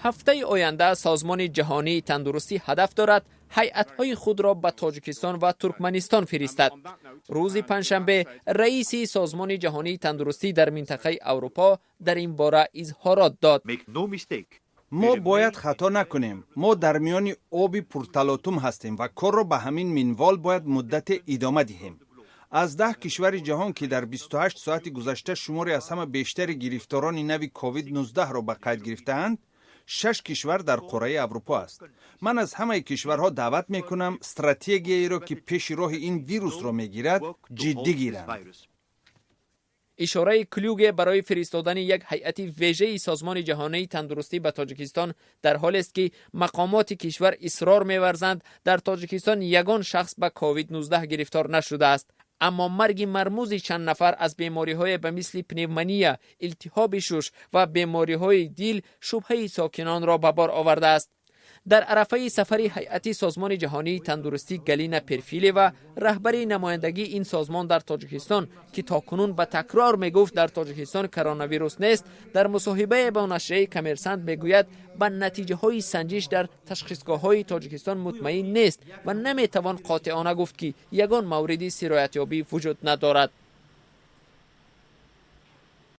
Ҳафтаи оянда Созмони ҷаҳонии тандурустӣ ҳадаф дорад ҳайатҳои худро ба Тоҷикистон ва Туркманистон фиристад. Рӯзи панҷшанбе раиси Созмони ҷаҳонии тандурустӣ дар минтақаи Аврупо дар ин бора изҳорот дод. Мо бояд хато накунем. Мо дар миёни оби пурталотум ҳастем ва корро ба ҳамин минвол бояд муддате идома диҳем. Аз 10 кишвари ҷаҳон, ки дар 28 соати гузашта шумори аз ҳама бештари гирифторони нави COVID-19-ро ба қайд гирифтаанд, шаш кишвар дар қораи Аврупо аст. Ман аз ҳамаи кишварҳо даъват мекунам, стратегияеро, ки пеши роҳи ин вирусро мегирад, ҷиддӣ гиранд. Ишораи Клюге барои фиристодани як ҳайати вежаи Созмони ҷаҳонии тандурустӣ ба Тоҷикистон дар ҳолест, ки мақомоти кишвар исрор меварзанд, дар Тоҷикистон ягон шахс ба COVID-19 гирифтор нашудааст. Аммо марги мармузи чанд нафар аз бемориҳое ба мисли пневмония, илтиҳоби шуш ва бемориҳои дил шубҳаи сокинонро ба бор овардааст. Дар арафаи сафари ҳайати Созмони ҷаҳонии тандурустӣ, Галина Перфилева, раҳбари намояндагии ин созмон дар Тоҷикистон, ки то кунун ба такрор мегуфт, дар Тоҷикистон коронавирус нест, дар мусоҳибае бо нашрияи «Коммерсант» мегӯяд, ба натиҷаҳои санҷиш дар ташхисгоҳҳои Тоҷикистон мутмаин нест ва наметавон қотеона гуфт, ки ягон мавриди сироятёбӣ вуҷуд надорад.